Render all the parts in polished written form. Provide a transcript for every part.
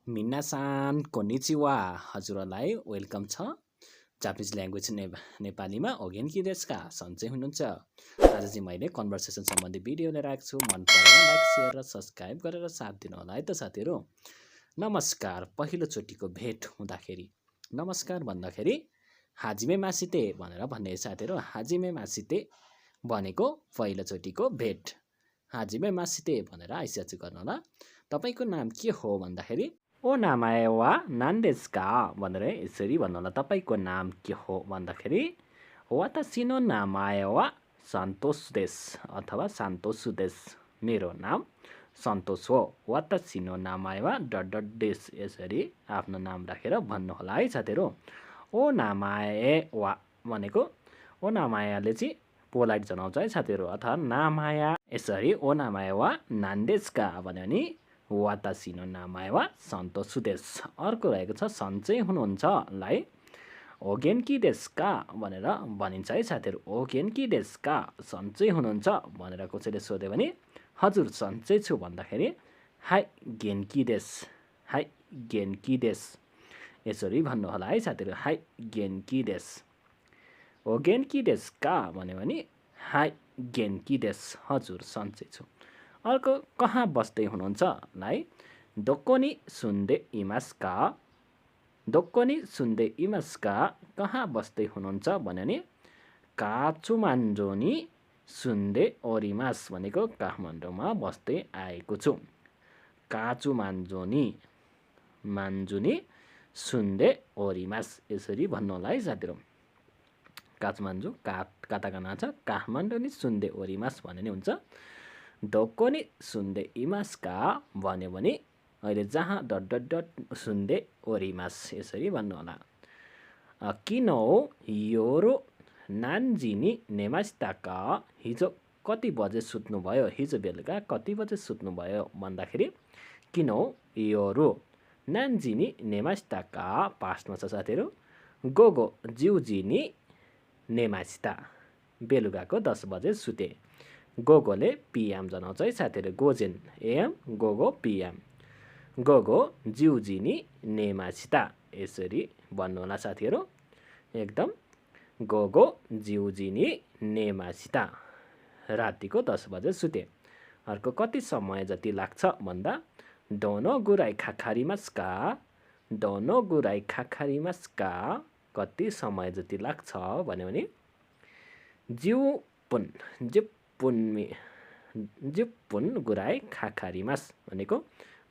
मिनासान konnichiwa हजुरहरूलाई welcome छ। Japanese language नेपालीमा ओगेन्की देशका सन्चै हुनुहुन्छ। आज चाहिँ मैले कन्भर्सेसन सम्बन्धी भिडियो लिएर आएको छु। मन परेर लाइक सेयर र सब्सक्राइब गरेर साथ दिनु होला है त साथीहरू। नमस्कार। पहिलोचोटिको भेट हुँदाखेरि नमस्कार भन्दाखेरि हाजिमे मासिते भनेर भन्ने साथीहरू। हाजिमे मासिते भनेको पहिलोचोटिको भेट। हाजिमे मासिते भनेर आइसियाचु गर्नु होला। तपाईँको नाम के हो भन्दाखेरि ओ नामाए वा नान देसु का भनेर यसरी भन्नु होला। तपाईँको नाम के हो भन्दाखेरि वातासी नो नामाए वा सान्तोस देसु अथवा सान्तोसु देसु। मेरो नाम सन्तोष हो। वातासी नो नामाए वा डट डट देसु यसरी आफ्नो नाम राखेर भन्नु होला है साथीहरू। ओ नामाए वा भनेको ओ नामायाले चाहिँ पोलाइट जनाउँछ है साथीहरू। अथवा नामाया यसरी ओ नामाए वा नान देसु का भन्यो भने वातासी नो नामाए वा सन्तोसु देसु। अर्को रहेको छ सन्चै हुनुहुन्छ लाई ओगेन्की देसु का भनेर भनिन्छ है साथीहरू। ओगेन्की देसु का सन्चै हुनुहुन्छ भनेर कसैले सोध्यो भने हजुर सन्चै छु भन्दाखेरि हाई गेन्की देसु। हाई गेन्की देसु यसरी भन्नु होला है साथीहरू। हाई गेन्की देसु। ओगेन्की देसु का भन्यो भने हाई गेन्की देसु हजुर सन्चै छु। अर्को कहाँ बस्दै हुनुहुन्छ लाई दोक्कोनी सुन्दै इमासु का। दोक्कोनी सुन्दै इमासु का कहाँ बस्दै हुनुहुन्छ भन्यो भने काठमाडौँ नि सुन्दै ओरिमासु भनेको काठमाडौँमा बस्दै आएको छु। काठमाडौँ नि मान्जुनी सुन्दै ओरिमासु यसरी भन्नु होला है साथीहरू। काठमाडौँ काताकाना छ। काठमाडौँ नि सुन्दै ओरिमासु भन्ने नि हुन्छ। दोक्कोनी सुन्दै इमासु का भन्यो भने अहिले जहाँ डट डट डट सुन्दै ओरिमासु यसरी भन्नु होला। किनो योरो नान्जी नि नेमासिता का हिजो कति बजे सुत्नुभयो। हिजो बेलुका कति बजे सुत्नुभयो भन्दाखेरि किनो योरो नान्जी नि नेमासिता का पास्टमा छ साथीहरू। गोगो जिउजी नि नेमासिता बेलुकाको 10 बजे सुते। गोगोले पिएम जनाउँछ है साथीहरू। Gojen a.m. Gogo PM. गोगो जिउजी नि नेमासिता यसरी भन्नु होला साथीहरू। एकदम गोगो जिउजी नि नेमासिता रातिको 10 बजे सुते। अर्को कति समय जति लाग्छ भन्दा दोनो गुराई खाखारिमासु का। दोनो गुराई खाखारिमासु का कति समय जति लाग्छ भन्यो भने जिप्पुन गुराई खाखारिमासु भनेको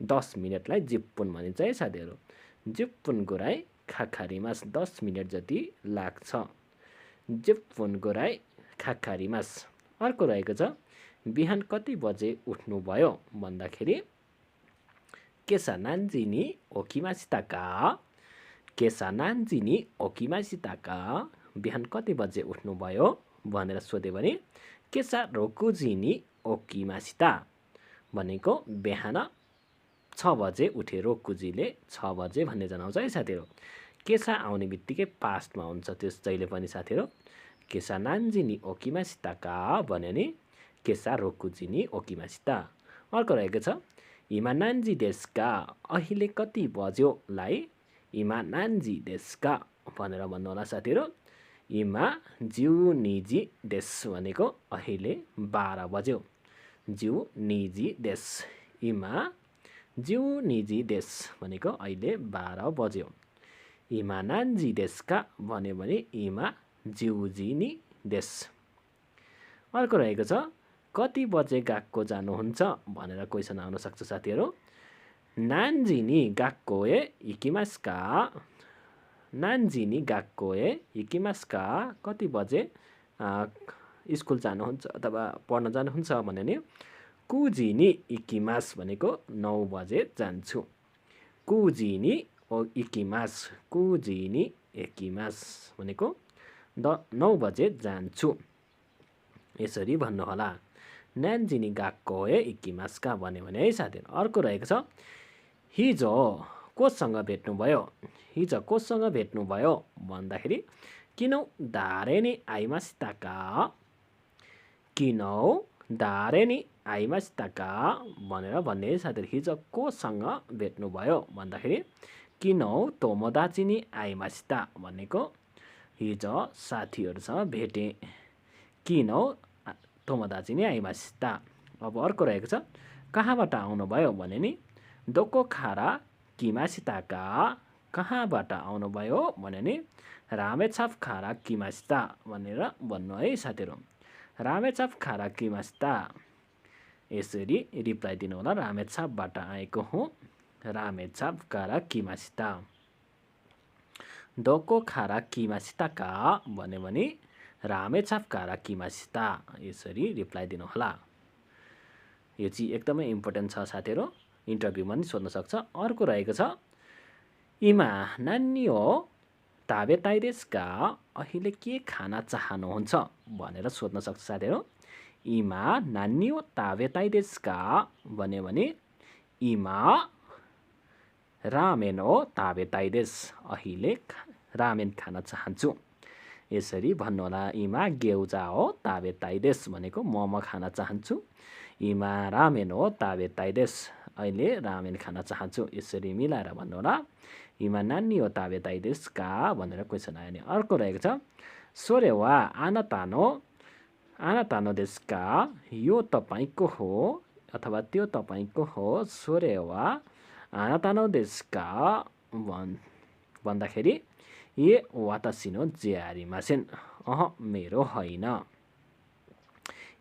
10 मिनटलाई जिप्पुन भनिन्छ है साथीहरू। जिप्पुन गुराई खाखारिमासु 10 मिनट जति लाग्छ। जिप्पुन गुराई खाखारिमासु। अर्को रहेको छ बिहान कति बजे उठ्नुभयो भन्दाखेरि केसा नान्जी नि ओकिमासिता का। केसा नान्जी नि ओकिमासिता का बिहान कति बजे उठ्नुभयो भनेर सोध्यो भने केसा रोकुजी नि ओकिमासिता भनेको बिहान 6 बजे उठे। रोकुजीले 6 बजे भन्ने जनाउँछ है साथीहरू। केसा आउने बित्तिकै पास्टमा हुन्छ त्यस जहिले पनि साथीहरू। केसा नान्जी नि ओकिमासिता का भन्यो नि केसा रोकुजी नि ओकिमासिता। अर्को रहेको छ इमा नान्जी देसु का अहिले कति बज्यो लाई इमा नान्जी देसु का भनेर भन्नु होला साथीहरू। इमा जिउ निजी देसु भनेको अहिले 12 बज्यो। जिउ निजी देसु। इमा जिउ निजी देसु भनेको अहिले 12 बज्यो। इमा नान्जी देसु का भन्यो भने इमा जिउजी नि देसु। अर्को रहेको छ कति बजे गाक्को जानुहुन्छ भनेर क्वेसन आउन सक्छ साथीहरू। नान्जी नि गाक्को ए इकिमासु का। नान्जी नि गाक्को ए इकिमासु का कति बजे स्कुल जानुहुन्छ अथवा पढ्न जानुहुन्छ भन्यो भने कुजी नि इकिमासु भनेको 9 बजे जान्छु। कुजी नि इकिमासु। कुजी नि इकिमासु भनेको 9 बजे जान्छु यसरी भन्नु होला। नान्जी नि गाक्को ए इकिमासु का भन्यो भने है साथीहरू। अर्को रहेको छ हिजो कोसँग भेट्नुभयो। हिजो कोसँग भेट्नुभयो भन्दाखेरि किनौ धारे नि आइमासिता का। किनौ धारे नि आइमासिता का भनेर भन्ने साथीहरू हिजो कोसँग भेट्नुभयो भन्दाखेरि किन हौ तोमोदाची नि आइमासिता भनेको हिजो साथीहरूसँग भेटेँ किन हौ तोमोदाची नि आइमासिता। अब अर्को रहेको छ कहाँबाट आउनुभयो भने नि दोको खारा किमासिता का कहाँबाट आउनुभयो भने नि रामेछाप खारा किमासिता भनेर भन्नु है साथीहरू। रामेछाप खारा किमासिता यसरी रिप्लाई दिनु होला रामेछापबाट आएको हुँ रामेछाप खारा किमासिता। दोको खारा किमासिता का भन्यो भने रामेछाप खारा किमासिता यसरी रिप्लाई दिनु होला। यो चाहिँ एकदमै इम्पोर्टेन्ट छ साथीहरू इन्टरभ्यूमा पनि सोध्न सक्छ। अर्को रहेको छ इमा नानी हो ताबेताई देश का अहिले के खाना चाहनुहुन्छ भनेर सोध्न सक्छ साथीहरू। इमा नानी हो ताबेताई देश का भन्यो भने इमा रामेन हो ताबेताई देश अहिले रामेन खान चाहन्छु यसरी भन्नु होला। इमा गेउजा हो ताबेताई देश भनेको मोमो खान चाहन्छु। इमा रामेन हो ताबेताई देश अहिले रामेन खान चाहन्छु यसरी मिलाएर भन्नु होला। इमा नानी हो ताबेताई देश का भनेर क्वेसन आयो भने अर्को रहेको छ सोरेवा आनातानो देश का यो तपाईँको हो अथवा त्यो तपाईँको हो सोरेवा आनातानो देश का भन्दाखेरि ए वातासिनो जेआरिमासेन मेरो होइन।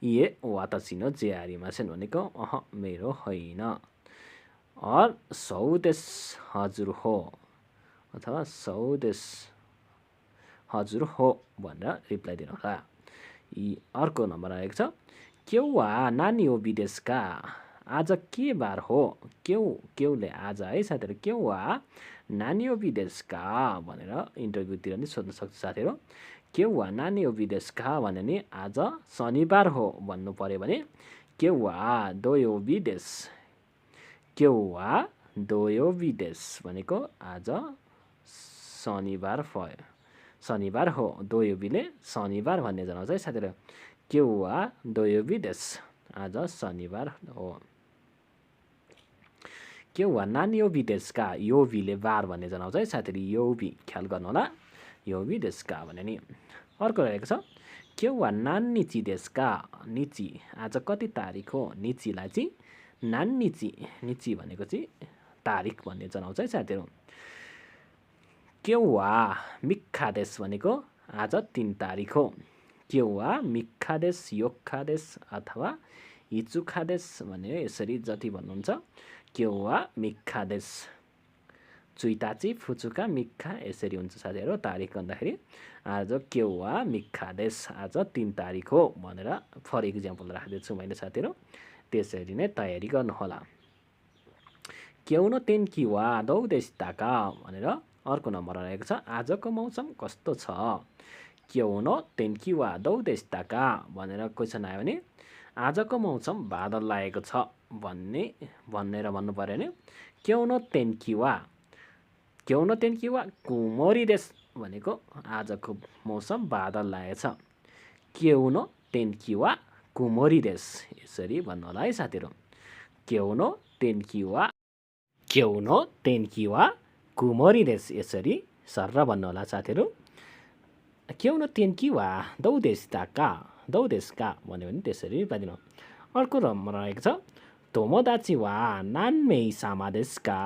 ए वातासिनो जेआरिमासेन भनेको मेरो होइन। और सौदेश हजुर हो अथवा सौदेश हजुर हो भनेर रिप्लाई दिनु होला। अर्को नम्बर आएको छ केउवा नानी हो विदेशका आज के बार हो केउले आज है साथीहरू केउवा नानी हो विदेशका भनेर इन्टरभ्यूतिर नि सोध्न सक्छ साथीहरू। केउवा नानी हो विदेशका भने नि आज शनिबार हो भन्नु पर्यो भने केउवा दोयो विदेश केउवा दोयो विदेश भनेको आज शनिबार भयो शनिबार हो दोयोबीले शनिबार भन्ने जनाउँछ है साथीहरू। केउवा दोयो विदेश आज शनिबार हो। केउवा नानी हो विदेशका योबीले बार भन्ने जनाउँछ है साथीहरू योबी ख्याल गर्नु होला योबी देशका भने नि। अर्को रहेको छ केउवा नान्निची देशका निची आज कति तारिक हो निचीलाई चाहिँ नान्निची निची भनेको चाहिँ तारिक भन्ने जनाउँछ है साथीहरू। केउवा मिक्खा देश भनेको आज 3 तारिक हो। केउवा मिक्खा देश योक्खा देश अथवा हिचुखा देश भने यसरी जति भन्नुहुन्छ केउवा मिक्खा देश चुइताची फुचुका मिक्खा यसरी हुन्छ साथीहरू तारिक भन्दाखेरि आज केउवा मिक्खा देश आज 3 तारिक हो भनेर फर इक्जाम्पल राखिदिन्छु मैले साथीहरू त्यसरी नै तयारी गर्नुहोला। केउनो तेन्किवा दौ देशताका भनेर अर्को नम्बर रहेको छ आजको मौसम कस्तो छ केउनो तेन्किवा दौ देशताका भनेर क्वेसन आयो भने आजको मौसम बादल लागेको छ भनेर भन्नु पर्यो भने केउनो तेन्किवा कुमोरी देश भनेको आजको मौसम बादल लागेको छ। केउनो तेन्किवा कुमोरी देश यसरी भन्नु होला है साथीहरू। केउनो तेन्किवा कुमोरी देश यसरी सर्र भन्नु होला साथीहरू। केउनो तेन्किवा दौ देशका भन्यो भने त्यसरी पाइदिनु। अर्को नम्बर रहेको छ तोमोदाची वा नान्मेई सामा देशका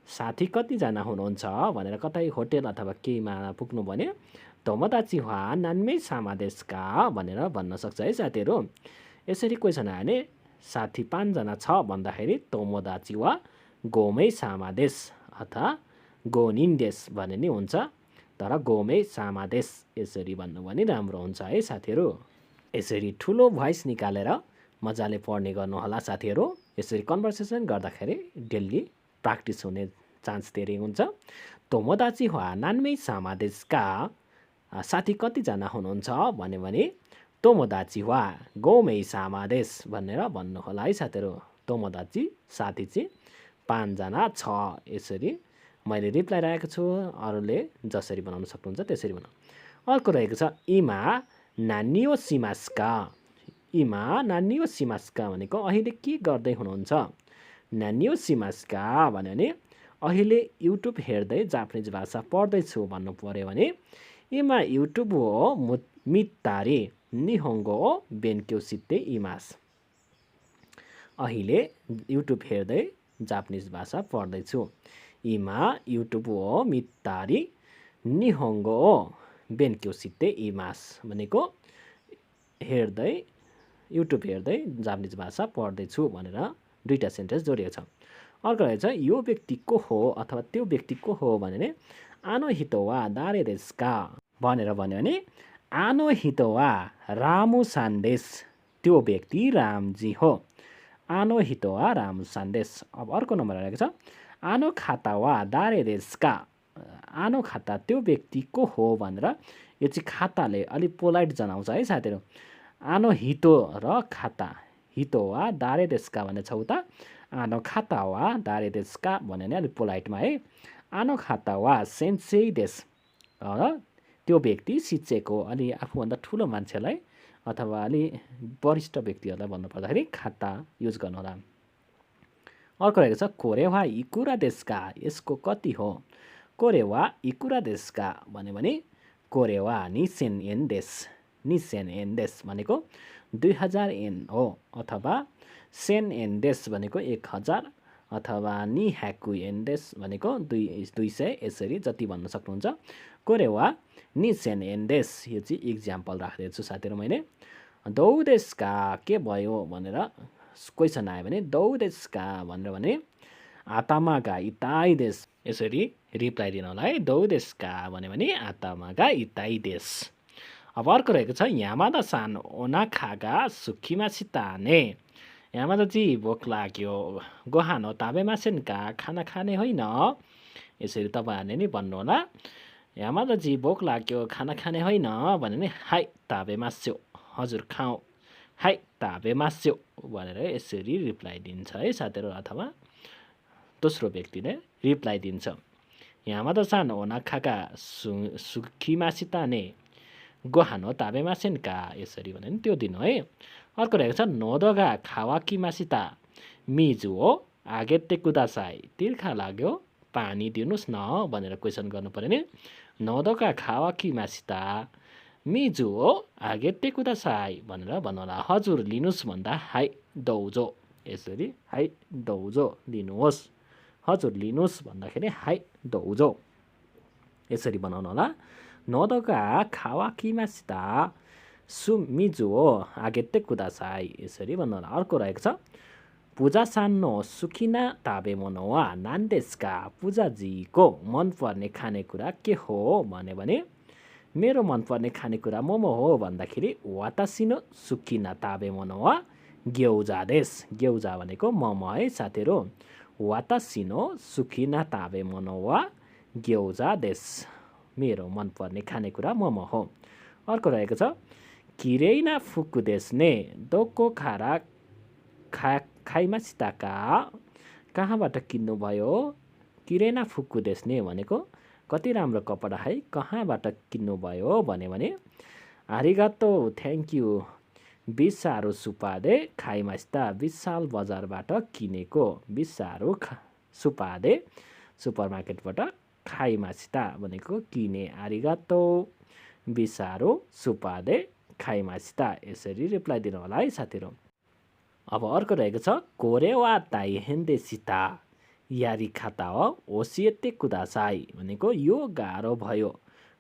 साथी कतिजना हुनुहुन्छ भनेर कतै होटेल अथवा केहीमा पुग्नु भने तोमोदाची वा नान्मेई सामा देशका भनेर भन्न सक्छ है साथीहरू। यसरी क्वेसन आयो भने साथी 5 जना छ भन्दाखेरि तोमोदाची वा गोमेई सामा देश अथवा गोनिन देश भने नि हुन्छ तर गोमेई सामा देश यसरी भन्नु भने राम्रो हुन्छ है साथीहरू। यसरी ठुलो भोइस निकालेर मजाले पढ्ने गर्नु होला साथीहरू। यसरी कन्भर्सेसन गर्दाखेरि डेली प्र्याक्टिस हुने चान्स धेरै हुन्छ। तोमोदाची वा नान्मेई सामा देशका साथी कतिजना हुनुहुन्छ भन्यो भने तोमोदाची वा गोमेई सामा देश भनेर भन्नु होला है साथीहरू। तोमोदाची साथी चाहिँ 5 जना छ यसरी मैले रिप्लाई राखेको छु अरूले जसरी बनाउन सक्नुहुन्छ त्यसरी बनाउनु। अर्को रहेको छ इमा नानियो सिमास्का इमा नानी सिमास्का भनेको अहिले के गर्दै हुनुहुन्छ? नानी सिमास्का भन्यो भने अहिले युट्युब हेर्दै जापानिज भाषा पढ्दैछु भन्नु पर्यो भने इमा युट्युब हो मित्तारी निहोङ्गो बेन्क्यो सित्ते इमास। अहिले युट्युब हेर्दै जापानिज भाषा पढ्दैछु। इमा युट्युब हो मित्तारी निहोङ्गो बेन्क्यो सित्ते इमास भनेको हेर्दै युट्युब हेर्दै जापानिज भाषा पढ्दैछु भनेर दुईवटा सेन्टेन्स जोडिएको छ। अर्को रहेछ यो व्यक्ति को हो अथवा त्यो व्यक्ति को हो भने आनो हितो वा दारे देस्का भनेर भन्यो भने आनो हितो वा रामु सान्देश त्यो व्यक्ति रामजी हो। आनो हितो वा रामु सान्देश। अब अर्को नम्बर रहेको छ आनो खाता वा दारे देस्का। आनो खाता त्यो व्यक्ति को हो भनेर यो चाहिँ खाताले अलिक पोलाइट जनाउँछ है साथीहरू। आनो हितो र खाता हितो वा दारे देस्का भन्ने छ उता। आनो खाता वा दारे देस्का भन्यो भने अलिक पोलाइटमा है। आनो खाता वा सेन्सेई देश र त्यो व्यक्ति शिक्षक हो। अलि आफूभन्दा ठुलो मान्छेलाई अथवा अलि वरिष्ठ व्यक्तिहरूलाई भन्नुपर्दाखेरि खाता युज गर्नुहोला। अर्को रहेको छ कोरेवा इकुरा देस्का यसको कति हो? कोरेवा इकुरा देस्का भन्यो भने कोरेवा निसेन एन देश। निसेन एन देश भनेको 2000 एन हो अथवा सेन एन देश भनेको 1000 अथवा नि ह्याकु एन देश भनेको 200 यसरी जति भन्न सक्नुहुन्छ। कोरेवा निसेन एन देश यो चाहिँ इक्जाम्पल राखिदिएको छु साथीहरू मैले। दौ देशका के भयो भनेर क्वेसन आयो भने दौ देशका भनेर भने आतामागा इताई देश यसरी रिप्लाई दिनु होला है। दौ देशका भन्यो भने आतामागा इताई देश। अब अर्को रहेको छ यामादा सान ओनाखागा सुखीमा सिताने। यामादाजी भोक लाग्यो गोहानो ताबेमासेनका खाना खाने होइन यसरी तपाईँहरूले नि भन्नुहोला। यामादाजी भोक लाग्यो खाना खाने होइन भन्यो भने हाई ताबेमास्यो हजुर खाऊ हाई ताबेमास्यो भनेर यसरी रिप्लाई दिन्छ है साथीहरू। अथवा दोस्रो व्यक्तिले रिप्लाई दिन्छ यामादा सान ओनाखागा सुखीमा सिताने गोहानो ताबेमासेनका यसरी भन्यो भने त्यो दिनु है। अर्को रहेको छ नोदोगा खावाकी मासिता मिजु हो आगेते कुदासाई तिर्खा लाग्यो पानी दिनुहोस् न भनेर क्वेसन गर्नु पर्यो नि। नोदोगा खावाकी मासिता मिजु हो आगेते कुदासाई भनेर भन्नुहोला। हजुर लिनुहोस् भन्दा हाई दौजो यसरी हाई दौजो लिनुहोस्। हजुर लिनुहोस् भन्दाखेरि हाई दौजो यसरी बनाउनु होला। नोदोगा खावाकी मासिता सुमिजु हो आगेते कुदासाई यसरी भन्नु होला। अर्को रहेको छ पूजा सान्नो सुकिना ताबेमोनो वा नान्देस्का पूजाजीको मनपर्ने खानेकुरा के हो भन्यो भने मेरो मनपर्ने खानेकुरा मोमो हो भन्दाखेरि वातासिनो सुकिना ताबेमोनो वा ग्यौजा देश। ग्यौजा भनेको मोमो है साथीहरू। वातासिनो सुकिना ताबेमोनो वा ग्यौजा देश मेरो मनपर्ने खानेकुरा मोमो हो। अर्को रहेको छ किरेइना फुकु देस्ने दोको खारा खाइमासिताका कहाँबाट किन्नुभयो? किरेना फुकु देस्ने भनेको कति राम्रो कपडा है कहाँबाट किन्नुभयो भन्यो भने आरिगातो थ्याङ्क यू बिसारो सुपादे खाइमासिता विशाल बजारबाट किनेको। विसारो सुपादे सुपरमार्केटबाट खाइमासिता भनेको किने आरिगातो बिसारो सुपादे खाइमासिता यसरी रिप्लाई दिनु होला है साथीहरू। अब अर्को रहेको छ कोरेवा ताइहेन्डे सिता यारी खाता हो ओसिएते कुदासाई भनेको यो गाह्रो भयो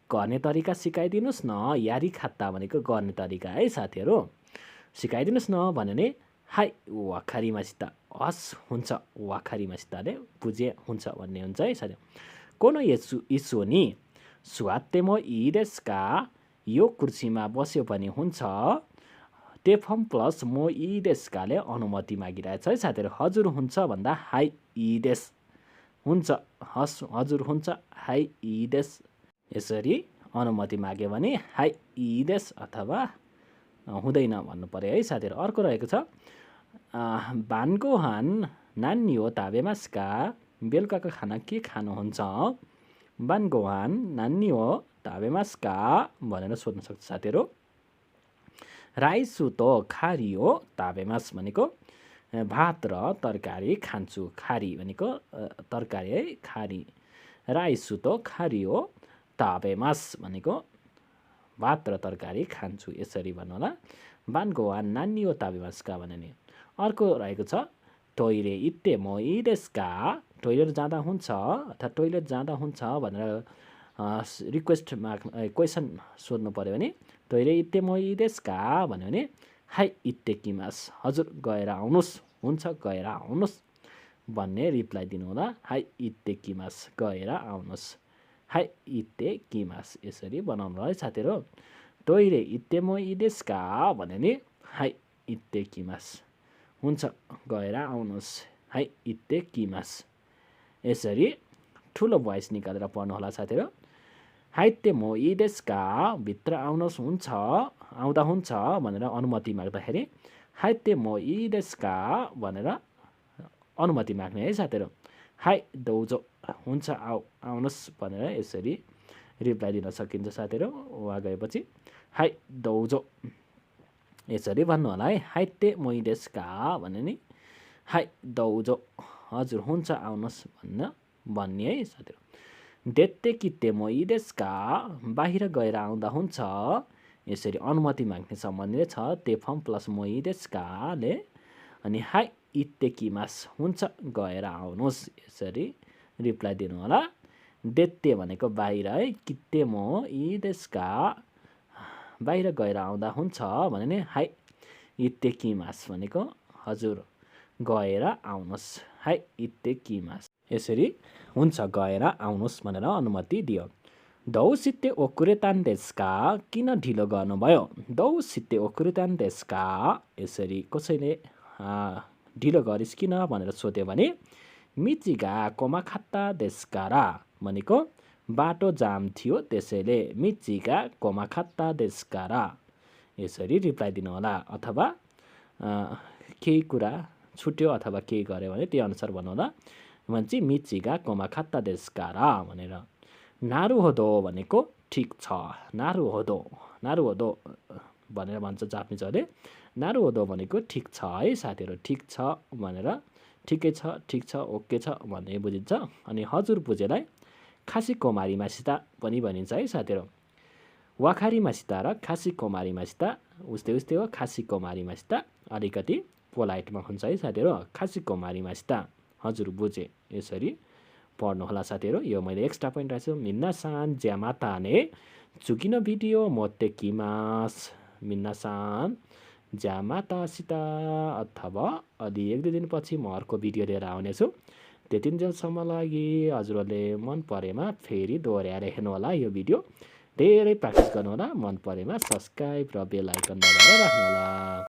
गर्ने तरिका सिकाइदिनुहोस् न। यारी खाता भनेको गर्ने तरिका है साथीहरू। सिकाइदिनुहोस् न भन्यो भने हाई वाखारीमासिता हस् हुन्छ वाखारीमासिताले बुझे हुन्छ भन्ने हुन्छ है साथी। कोनो इसो नि स्वात्तेमो इदेस्का यो कुर्सीमा बस्यो भने हुन्छ। टेफम प्लस मो इदेस्काले अनुमति मागिरहेछ है साथीहरू। हजुर हुन्छ भन्दा हाई इदेस हुन्छ हस् हजुर हुन्छ हाई इदेस यसरी अनुमति माग्यो भने हाई इदेस अथवा हुँदैन भन्नु पर्यो है साथीहरू। अर्को रहेको छ बानगोहान नानी हो ताबेमास्का बेलुकाको खाना के खानुहुन्छ? बानगोहान नानी हो ताबेमास्का भनेर सोध्न सक्छ साथीहरू। राइसुतो खारियो ताबेमास भनेको भात र तरकारी खान्छु। खारी भनेको तरकारी है, खारी। राइसुतो खारियो ताबेमास भनेको भात र तरकारी खान्छु। यसरी भन्नु होला। बानको वा नानियो ताबेमासका भन्यो नि। अर्को रहेको छ टोइले इत्ते मो इ देसु का? टोइलेट जाँदा हुन्छ अथवा टोइलेट जाँदा हुन्छ भनेर क्वेसन सोध्नु पऱ्यो भने टोइले इत्ते मो इ देसु का भन्यो भने हाई इत्ते किमास, हजुर गएर आउनुहोस्, हुन्छ गएर आउनुहोस् भन्ने रिप्लाई दिनु होला। हाई इत्ते किमास, गएर आउनुहोस्। हाई इत्ते किमास यसरी बनाउनु होला है साथीहरू। टोइले इत्ते मो इ देसु का भन्यो भने हाई इत्ते किमास, हुन्छ गएर आउनुहोस्। हाई इत्ते किमास यसरी ठुलो भोइस निकालेर पढ्नु होला साथीहरू। हाइत्ते मो इ देसु का? भित्र आउनुहोस्, हुन्छ आउँदा हुन्छ भनेर अनुमति माग्दाखेरि हाइत्ते मो इ देसु का भनेर अनुमति माग्ने है साथीहरू। हाई दौजो, हुन्छ आउनुहोस् भनेर यसरी रिप्लाई दिन सकिन्छ साथीहरू। वहाँ गएपछि हाई दौजो यसरी भन्नु होला है। हाइत्ते मो इ देसु का भन्यो नि हाई दौजो, हजुर हुन्छ आउनुहोस् भन्ने है साथीहरू। देत्ते कित्ते मो इ देसु का? बाहिर गएर आउँदा हुन्छ। यसरी अनुमति माग्ने सम्बन्धी छ तेफम प्लस मो इ देसु का ले। अनि हाई इत्ते किमास, हुन्छ गएर आउनुहोस् यसरी रिप्लाई दिनु होला। देत्ते भनेको बाहिर है, कित्ते मो इ देसु का बाहिर गएर आउँदा हुन्छ भने नि हाई इत्ते किमास भनेको हजुर गएर आउनुहोस्। हाई इत्ते किमास यसरी हुन्छ गएर आउनुहोस् भनेर अनुमति दियो। दौ सित्ते ओकुरेतान देसु का? किन ढिलो गर्नुभयो? दौ सित्ते ओकुरेतान देसु का? यसरी कसैले ढिलो गरिस् किन भनेर सोध्यो भने मिचिगा कोमाखात्ता देसु का र भनेको बाटो जाम थियो त्यसैले मिचिगा कोमाखात्ता देसु का र यसरी रिप्लाई दिनु होला। अथवा केही कुरा छुट्यो अथवा केही गर्यो भने त्यही अनुसार भन्नु होला। भन्छ मिचिगा कोमाखात्ता देसु का र भनेर। नारुहोदो भनेको ठिक छ। नारुहोदो, नारुहोदो भनेर भन्छ जापानिजहरूले। नारुहोदो भनेको ठिक छ है साथीहरू। ठिक छ भनेर ठिकै छ, ठिक छ, ओके छ भन्ने बुझिन्छ। अनि हजुर बुझेलाई खासी कोमारी मासिता पनि भनिन्छ है साथीहरू। वाखारी मासिता र खासी कोमारी मासिता उस्तै उस्तै हो। खासी कोमारी मासिता अलिकति पोलाइटमा हुन्छ है साथीहरू। खासी कोमारी मासिता, हजुर बुझे यसरी पढ्नु होला साथीहरू। यो मैले एक्स्ट्रा पोइन्ट राखेको छु। मिन्नासान ज्यामाताने चुकिनो भिडियो मोते किमास। मिन्नासान ज्यामातासिता अथवा अलि 1-2 दिनपछि म अर्को भिडियो लिएर आउनेछु। त्यतिन्जेलसम्म लागि हजुरहरूले मन परेमा फेरि दोहोऱ्याएर हेर्नु होला यो भिडियो। धेरै प्र्याक्टिस गर्नु होला। मन परेमा सब्सक्राइब र बेल आइकन दबाएर राख्नु होला।